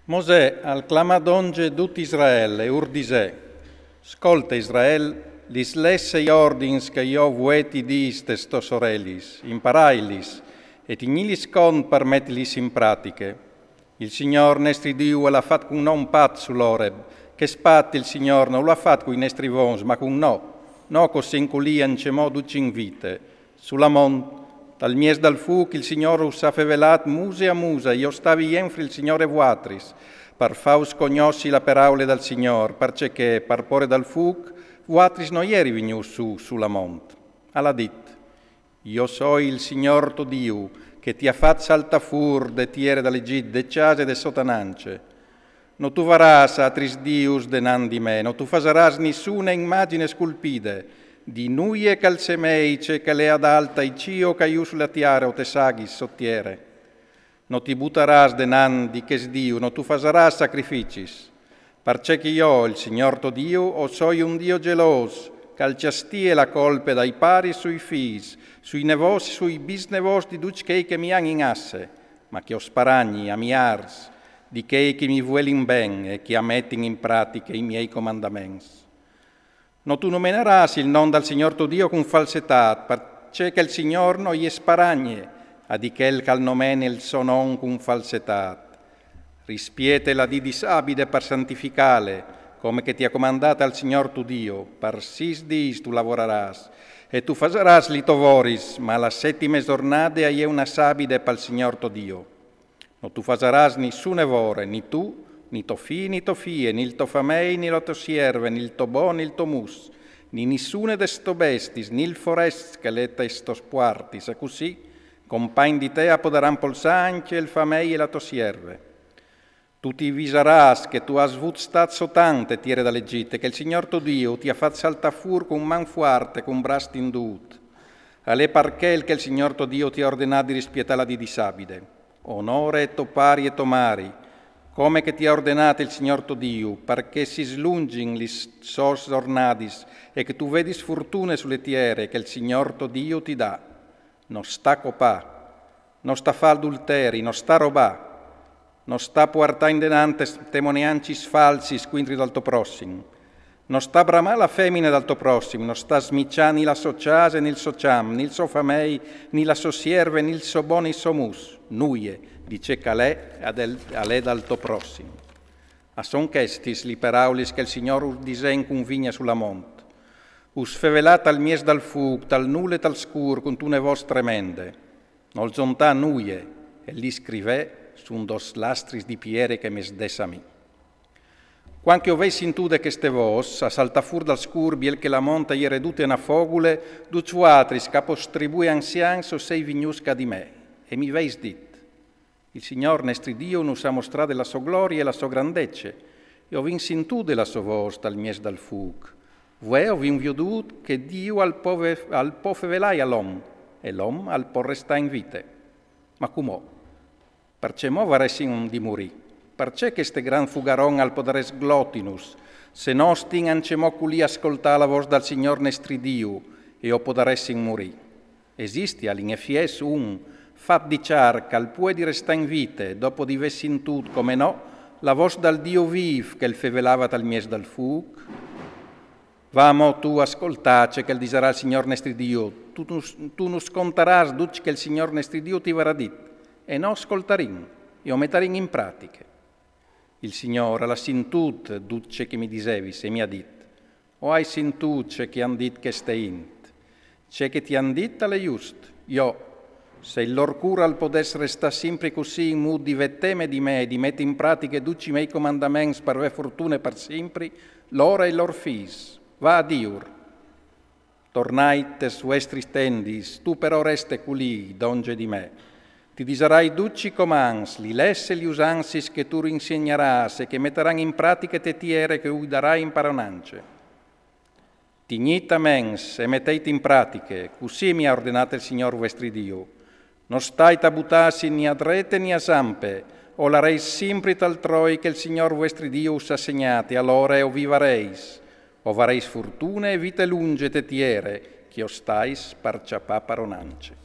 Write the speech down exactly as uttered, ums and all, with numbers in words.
Mosè al clamà dongje dut Israel e ur disè: Scolte, Israel, lis leis e i ordins che jo vuè ti dîs tes tos orelis, imparailis e tignìlis cont par metilis in pratiche. Il Signôr nestri Diu al à fat cun nô un pat sul Oreb. Chest pat il Signôr no lu à fat cui nestris vons, ma cun nô. Nô che o sin culì ancjemò ducj in vite. Sul mont, tal mies dal fûc, il Signôr us à fevelât muse a muse, e jo o stavi jenfri il Signôr e vuatris, par fâus cognossi la peraule dal Signôr, parcè che, par pôre dal fûc, vuatris no jeris vignûts sù sul mont. Al à dit: Jo soi il Signôr to Diu, che ti à fat saltâ fûr de tiere dal Egjit, de cjase de sota nance. No tu varâs altris dius denant di me, no tu fasarâs nissune imagjine sculpide, di nuie che al semei ce che al è adalt ai cîl o che al è jù su la tiere o tes aghis sot tiere. No ti butarâs denant di chescj dius, no tu fasarâs sacrificis. Parcè che jo, il Signôr to Diu, o soi un Diu gjelôs, che al cjastie la colpe dai paris sui fîs, sui nevôts, sui bisnevôts di ducj chei che mi àn in asse, ma che o sparagni a miârs di chei che mi vuelin ben e che a metin in pratiche i miei comandaments. No tu nomenarâs il non dal Signôr to Diu cun falsetât, parcè che il Signôr no je sparagne a di chel che al nomene il so non cun falsetât. Rispiete la dì di sabide par santificâle, come che ti à comandât il Signôr to Diu. Par sîs dîs tu lavorarâs e tu fasarâs lis tos voris, ma la setime zornade e je une sabide pal Signôr to Diu. No tu fasarâs nissune vore, ni tu, ni to fi, ni to fie, ni il to famei, ni la tô sierve, ni il to bo, ni il to mus, ni nissune des tos bestis, ni il forest che al è tes tos puartis, e cussì compagn di te a podaran polsâ ancje il famei e la tô sierve. Tu ti visarâs che tu âs vût stât sotant te tiere dal Egjit, che il Signôr to Diu ti à fat saltâ fûr cun man fuarte, cun braç tindût. Al è par chel che il Signôr to Diu ti à ordenât di rispietâ la dì di sabide. Onore to pari e to mari, come che ti à ordenât il Signôr to Diu, parcè che si slungjin lis sôs zornadis e che tu vedis furtune su le tiere che il Signôr to Diu ti dà. No sta copâ, no sta fâ adulteri, no sta robâ, no sta puartâ indenant tes-, temoneancis falsis cuintri dal to prossim. No sta bramâ la femine dal to prossim, no sta smicjâ ni la sô cjase, ni il so cjamp, ni il so famei, ni la sô sierve, ni il so bo, ni il so mus, nuie di ce che al è, al è dal to prossim. A son chestis lis peraulis che il Signôr us disè in cunvigne sul mont. Us fevelà tal mies dal fûc, tal nûl e tal scûr, cuntune vôs tremende. Nol zontà nuie, e lis scrivè suntun dôs lastris di piere che mes dès a mi. Cuant che o vei sintude cheste vôs, a saltâ fûr dal scûr, biel che la mont e jere dute une fogule, ducj vuatris, capostribù e anzians, o seis vignûts ca di me, e mi veis dit: Il Signôr nestri Diu nus à mostrade la sô glorie e la sô grandece, e o vin sintude la sô vôs tal mies dal fûc. Vuê o vin viodût che Diu al pò ve-, al pò fevelâi a l'om, e l'om al pò restâ in vite. Ma cumò, parcemò varessin di murî? Parcè cheste grant fugaron al podarès glotinus, se nô o stin ancjemò culì a scoltâ la vôs dal Signôr nestri Diu, e o podaressin murî? Esistial in Efiès un fat di cjar che al puedi restâ in vite, dopo di vê sintût, come nô, la vôs dal Diu vîf che al fevelava tal mies dal fûc? Va mo tu a scoltâ ce che al disarà il Signôr nestri Diu, tu nus, tu nus contarâs dut ce che il Signôr nestri Diu ti varà dit, e nô o scoltarìn, e o metarìn in pratiche. Il Signôr al à sintût dut ce che mi disevis e mi à dit: O ai sintût ce che àn dit cheste int. Ce che ti àn dit al è just. Jo, se il lôr cûr al podès restâ simpri cussì in mût di vê teme di me e di meti in pratiche ducj i miei comandaments par vê fortune par simpri, lôr e i lôr fîs. Va a dîur: Tornait tes vuestris tendis, tu però reste culì, dongje di me. Ti disarai ducj i comants, lis leis e lis usancis che tu insegnarâs e che metaran in pratiche te tiere che us darai in paronance. Tignît a ments e meteit in pratiche, cussì mi à ordenât il Signôr vuestri Diu. No stait a butâsi ni a drete ni a zampe, o lareis simpri tal troi che il Signôr vuestri Diu us à segnât, e alore o vivareis, o vareis fortune e vite lungje te tiere che o stais par cjapâ paronance.